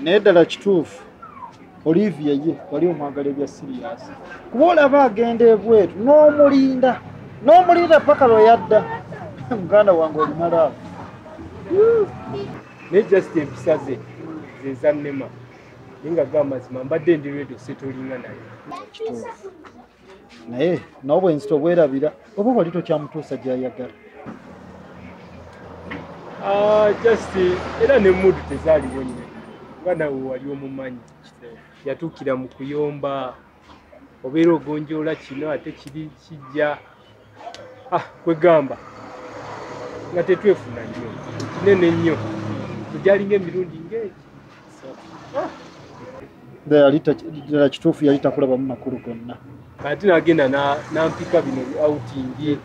Naye ddala kituufu Olivia ye wali omwagala ebya serious. Kuba olaba agenda ebweru n'omulinda n'omulinda paka lwe yadda. Muganda wange olina love. Naye just empisa ze zezannema. Naye nga ga mazima mbadde ndi ready setolinga naye. Kituufu. Naye n'obwenzi tobwerabira oba wali tokyamutuusa gy'ayagala. Just era ne mood tezaaliwo nnyo. Nga nawe wali omumanyi. Yatuukira mu kuyomba obeera ogonjoola kino ate kiri kijja. Kwegamba nga tetwefuna nnyo kinene nnyo tujalinga emirundi ng'egi. Ddala kituufu yali takulabamu makulu gonna. Ate nagenda nampika bino outing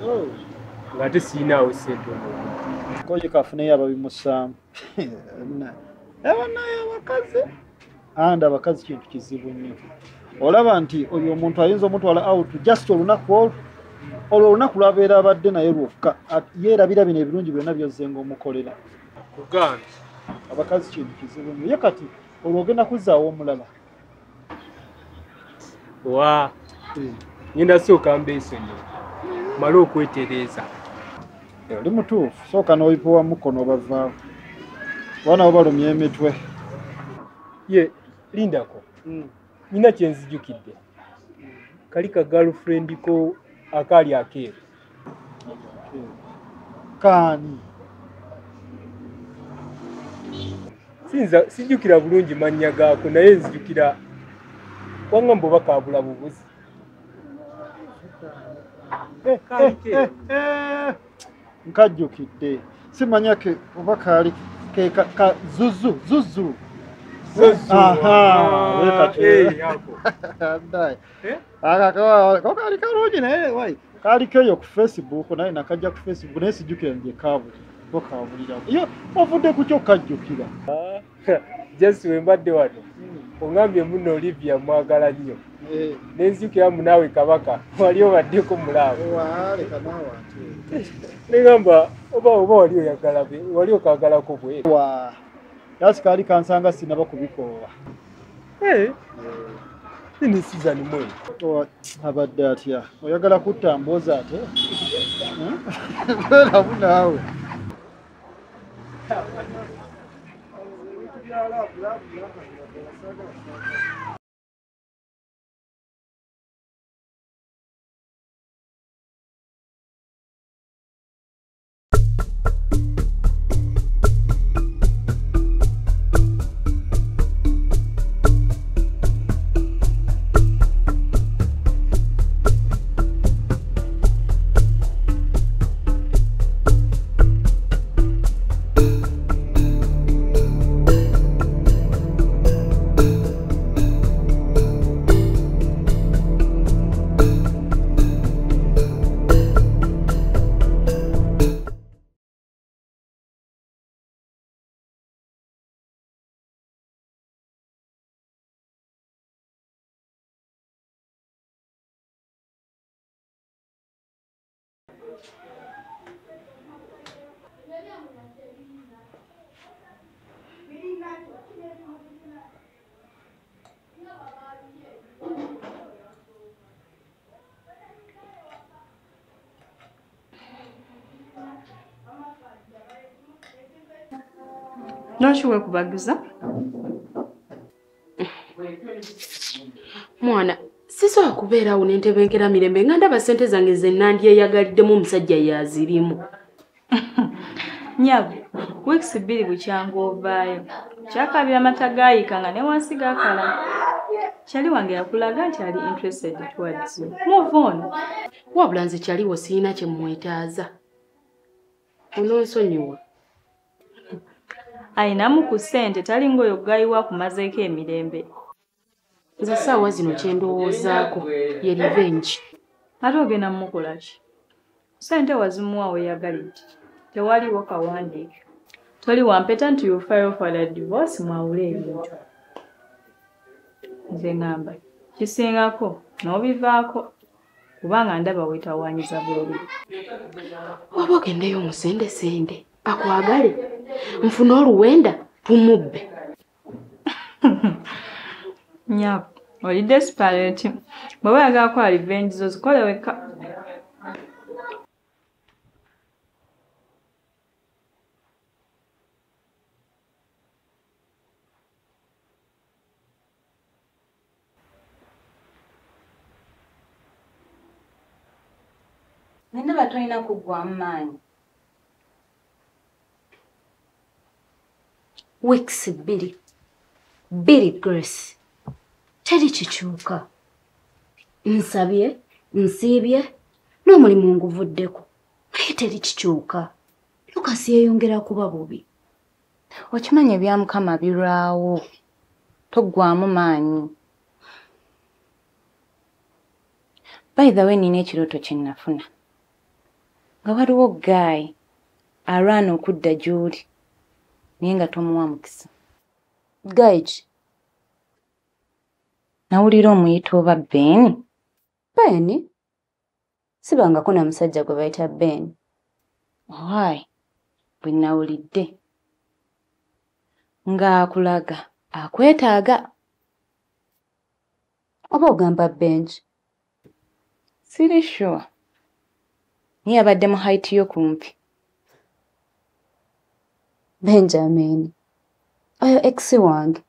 ng'ate siinaawo ssente omwo. Koje kafuneyo ababimusaamu. Naye abakazi anda abakazi kintu kizibu nnyo. Olaba nti oyo omuntu ayinza omutwala out just olunaku olwo olwo olunaku lwabeera abadde naye lwokka yeerabira bino ebirungi byonna by'ozzenga omukolera. Kugambye abakazi kintu kizibu nnyo. Ye kati olwo ogenda kuzzaawo omulala. Wa ngenda sooka mbeesonyiwe male okwetereeza. Oli mutuufu, sooka n'oyipowamuko n'obavaako. Kuba nabo balumya emitwe. Ye lindako nina kye nzijukidde. Kali ka girlfriend ko akaali akeeru. Kaani? Sinza sijjukira bulungi mannya gaako naye nzijukira wangamba oba kaabula bubuzi. Nkajjukidde. Simanya ke oba kaali ke ka zuzu zuzu. Kaali kalungi naye wayi kaali keeyo ku Facebook naye nakajja ku Facebook naye sijjukira nje kaabuli bo kaabulirawo. Yo ovudde ku kyo kajjukira. Just we mbadde wano ongambye muno Olivia mwagala nnyo. Nenzijukira munaawe Kabaka wali obaddeko mulaawe. Leka naawe ate. Negamba oba wali oyagala wali okaagalako bweru. Yasi kaali kansanga sinaba kubikoowa. Nini Susan mwe? Abadde atya? Oyagala kutta mboozi ate? Beeramu naawe. Lwaki weekubagiza? Mwana, sisobola kubeerawo n'entebenkera mirembe nga ndaba ssente zange ze nandyeyagaliddemu omusajja yazirimu. Nnyabo, wiiki 2 bukyanga ovaayo. Kyakabira amata gaayika nga ne wansi gaakala. Kyali wange yakulaga nti ali interested towards you. Move on. Wabula nze kyaliwo sirina kye mmwetaaza. Ononsonyiwa. Ayinamu ku ssente tali ng'oyo gayiwa akumazeeko emirembe. Nze essaawa zino kye ndowoozaako ye revenge. Ate ogenda mmukola ki? Ssente wazimuwa weeyagalidde. Tewaliwo kawandiike. Toli wampeta nti you file for the divorce mwawule ebintu. Nze ngamba kisingako n'obivaako kubanga ndaba weetawaanyiza bululu. Oba ogendeyo omusendesende akwagale nfune oluwenda tumubbe. Nyabo, oli desperate. Bw'oba oyagala kukola revenge zo zikole wekka. Nina tolina kuggwamu maanyi. Weeks bbiri Grace. Teri kikyuka. Nsabye, nsiibye, n'omulimu nguvuddeko. Naye teri kikyuka. Lucas yeeyongera kuba bubi. Okimanyi ebya Mukama birwawo. Toggwamu maanyi. By the way, nina ekirooto kye nafuna. Nga waliwo guy alwana okudda gy'oli naye nga tomuwa mukisa. Guy ki? Nawulira omuyita oba Ben. Ben? Sibangako na musajja gwe bayita Ben. Why? Bwe nawulidde ng'akulaga akwetaaga. Oba ogamba Benji? Siri sure. Naye abadde mu height yo kumpi. Benjamin, oyo ex wange.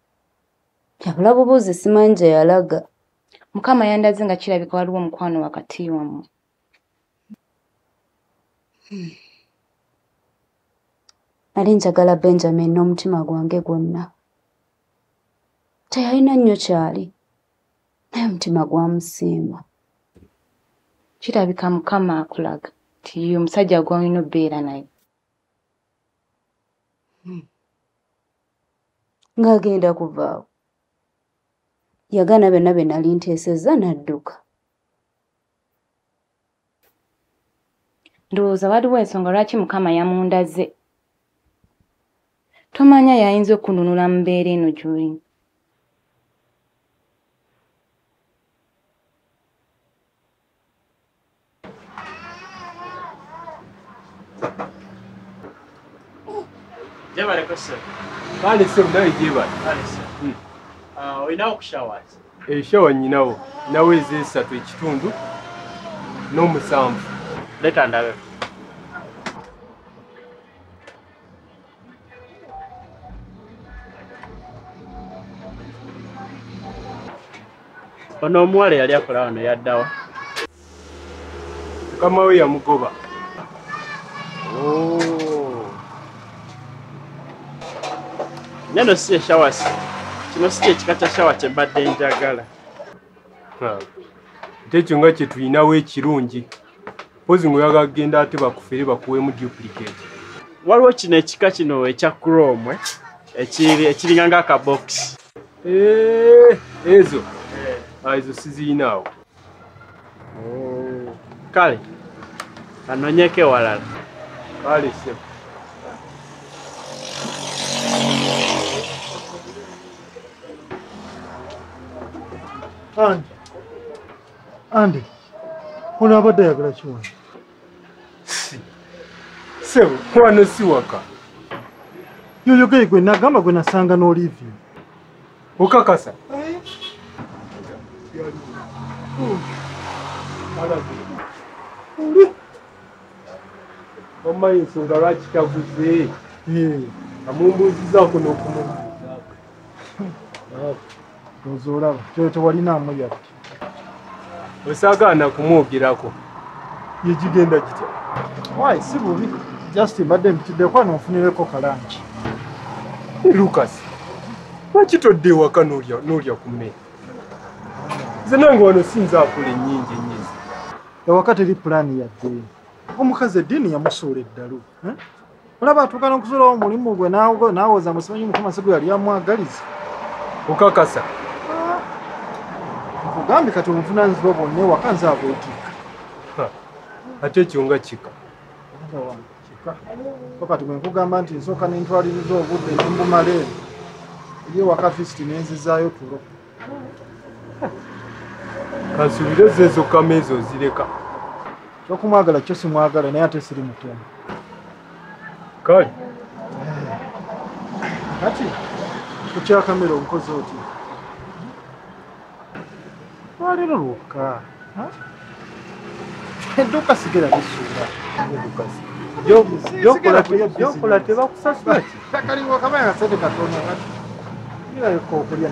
Yabula bubuuzi simanyi gye yalaga. Mukama yandaze nga kirabika waliwo omukwano wakati wammwe. Nali njagala Benjamin n'omutima gwange gwonna. Teyalina nnyo kyali, naye omutima gwamusiima. Kirabika Mukama akulaga nti ye omusajja gw'olina obbeera naye. Ng'agenda kuvaawo. Yagaana byonna bye nali nteesezza n'adduka. Ndowooza waliwo ensonga lwaki Mukama yamundaze. Tomanya yayinza okununula mu mbeera eno gy'olimu. Jebaleko ssebo. Kale ssebo nawe gyebale. Kale ssebo. Olinawo ku showers? Eshawa nnyinawo. Nnawo ez'esatu ekitundu n'omusanvu. Leeta ndabe. Ono omuwala eyali akola wano yaddawa. Mukama we yamugoba. Neno si eshawa kino si kyekika kya shawa kye mbadde njagala. Ate ekyo nga kye tulinawo ekirungi. Mpozi ng'oyagala kugenda ate bakufere bakuweemu duplicate. Waliwo kino ekika kino ekya chrome ekiringa ng'akabokisi. Ezo ezo siziyinaawo. Kale kanoonyeko ewalala. Kale ssebo. Andi, ono abadde ayagala ki wano? Ssebo, wano si waka. Yoyo gwe nagamba gwe nasanga n'Olivia. Okakasa? Oli? Omanyi ensonga lwaki taguze? Amumbuuzizaako n'okumubuuzaako. Ndowooza olaba, kyo tewalinaamu yadde. Osaagaana kumwogerako. Ye kigenda kitya? Why, si bubi. Just mbadde mpitiddeko wano nfunireko kalangi. Lucas, lwaki todda ewaka n'olya ku mmere? Nze nange wano sinza akola ennyingi ennyizi. Ewaka teri pulaani yadde. Omukazi eddiini yamusuula eddalu. Olaba atuuka n'okuzuulawo omulimu gwe n'awoza musimanyi Mukama si gwe yali amwagaliza. Okakasa? Nkugambye kati obuvunaanyizibwa bwonna ewaka nze abwetikka. Ate ekyo nga kika. Kika. So kati bwe nkugamba nti nsooka ne ntwaliriza obudde ne mbumala eno, eri ewaka fisiti ne nzizaayo tulo. Kansuubire zo ezo kameeza ozireka. Ekyokumwagala kyo simwagala naye ate siri mutemu. Kale. Kati Ku kyakamera onkoze oti lwaleero lwokka edduuka sigera lisuula. Gyokola tebakusasula ki? Akaliwo kabaya kasente katono girayoka okulya.